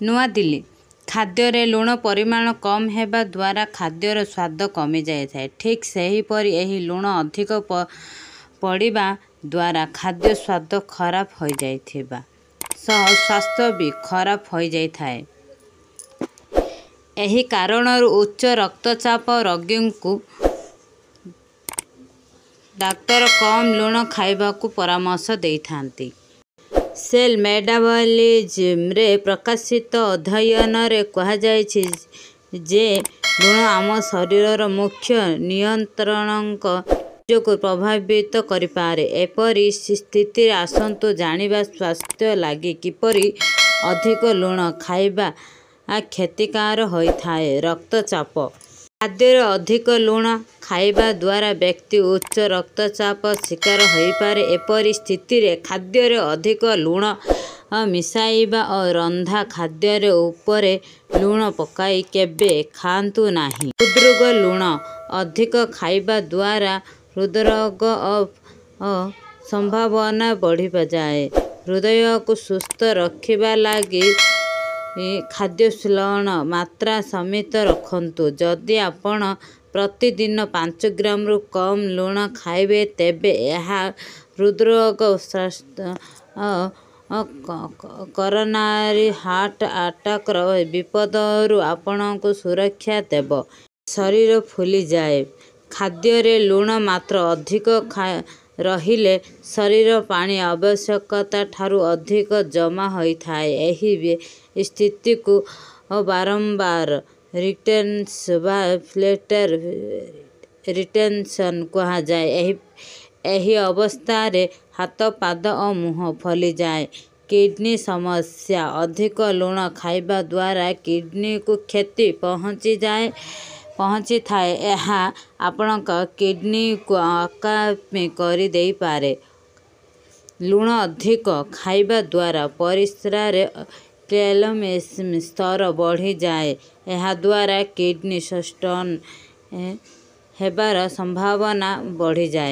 ନୂଆଦିଲ୍ଲୀ, ଖାଦ୍ୟରେ ଲୁଣ ପରିମାଣ କମ୍ ହେବା ଦ୍ୱାରା ଖାଦ୍ୟର ସ୍ୱାଦ କମିଯାଇଥାଏ। ଠିକ୍ ସେହିପରି ଏହି ଲୁଣ ଅଧିକ ପଡ଼ିବା ଦ୍ୱାରା ଖାଦ୍ୟ ସ୍ୱାଦ ଖରାପ ହୋଇଯାଉଥିବା ସହ ସ୍ୱାସ୍ଥ୍ୟ ବି ଖରାପ ହୋଇଯାଇଥାଏ। ଏହି କାରଣରୁ ଉଚ୍ଚ ରକ୍ତଚାପ ରୋଗୀଙ୍କୁ ଡାକ୍ତର କମ୍ ଲୁଣ ଖାଇବାକୁ ପରାମର୍ଶ ଦେଇଥାନ୍ତି। ସେଲ୍ ମେଟାବଲିଜିମ୍‌ରେ ପ୍ରକାଶିତ ଅଧ୍ୟୟନରେ କୁହାଯାଇଛି ଯେ ଲୁଣ ଆମ ଶରୀରର ମୁଖ୍ୟ ନିୟନ୍ତ୍ରକଙ୍କ କାର୍ଯ୍ୟକୁ ପ୍ରଭାବିତ କରିପାରେ। ଏପରି ସ୍ଥିତିରେ ଆସନ୍ତୁ ଜାଣିବା ସ୍ୱାସ୍ଥ୍ୟ ଲାଗି କିପରି ଅଧିକ ଲୁଣ ଖାଇବା କ୍ଷତିକାରକ ହୋଇଥାଏ। ରକ୍ତଚାପ ଖାଦ୍ୟରେ ଅଧିକ ଲୁଣ ଖାଇବା ଦ୍ୱାରା ବ୍ୟକ୍ତି ଉଚ୍ଚ ରକ୍ତଚାପର ଶିକାର ହୋଇପାରେ। ଏପରି ସ୍ଥିତିରେ ଖାଦ୍ୟରେ ଅଧିକ ଲୁଣ ମିଶାଇବା ଓ ରନ୍ଧା ଖାଦ୍ୟରେ ଉପରେ ଲୁଣ ପକାଇ କେବେ ଖାଆନ୍ତୁ ନାହିଁ। ହୃଦ୍‌ରୋଗ ଲୁଣ ଅଧିକ ଖାଇବା ଦ୍ୱାରା ହୃଦ୍‌ରୋଗର ସମ୍ଭାବନା ବଢ଼ିଯାଏ। ହୃଦୟକୁ ସୁସ୍ଥ ରଖିବା ଲାଗି ଖାଦ୍ୟରେ ଲୁଣ ମାତ୍ରା ସୀମିତ ରଖନ୍ତୁ। ଯଦି ଆପଣ ପ୍ରତିଦିନ 5 ଗ୍ରାମରୁ କମ୍ ଲୁଣ ଖାଇବେ, ତେବେ ଏହା ହୃଦ୍‌ରୋଗ, କରୋନାରୀ ହାର୍ଟ ଆଟାକ୍‌ର ବିପଦରୁ ଆପଣଙ୍କୁ ସୁରକ୍ଷା ଦେବ। ଶରୀର ଫୁଲିଯାଏ ଖାଦ୍ୟରେ ଲୁଣ ମାତ୍ରା ଅଧିକ ରହିଲେ ଶରୀରରେ ପାଣି ଆବଶ୍ୟକତାଠାରୁ ଅଧିକ ଜମା ହୋଇଥାଏ। ଏହି ସ୍ଥିତିକୁ ବାରମ୍ବାର ରିଟେନ୍ସନ୍ ବା ଫ୍ଲୁଇଡ୍ ରିଟେନ୍ସନ୍ କୁହାଯାଏ। ଏହି ଅବସ୍ଥାରେ ହାତ, ପାଦ ଓ ମୁହଁ ଫୁଲିଯାଏ। କିଡ୍ନି ସମସ୍ୟା ଅଧିକ ଲୁଣ ଖାଇବା ଦ୍ୱାରା କିଡ୍ନିକୁ କ୍ଷତି ପହଞ୍ଚିଥାଏ। ଏହା ଆପଣଙ୍କ କିଡ୍ନିକୁ ଅକାମୀ କରିଦେଇପାରେ। ଲୁଣ ଅଧିକ ଖାଇବା ଦ୍ୱାରା ପରିସ୍ରାରେ କ୍ୟାଲସିୟମ ସ୍ତର ବଢ଼ିଯାଏ। ଏହାଦ୍ୱାରା କିଡ୍ନି ଷ୍ଟୋନ୍ ହେବାର ସମ୍ଭାବନା ବଢ଼ିଯାଏ।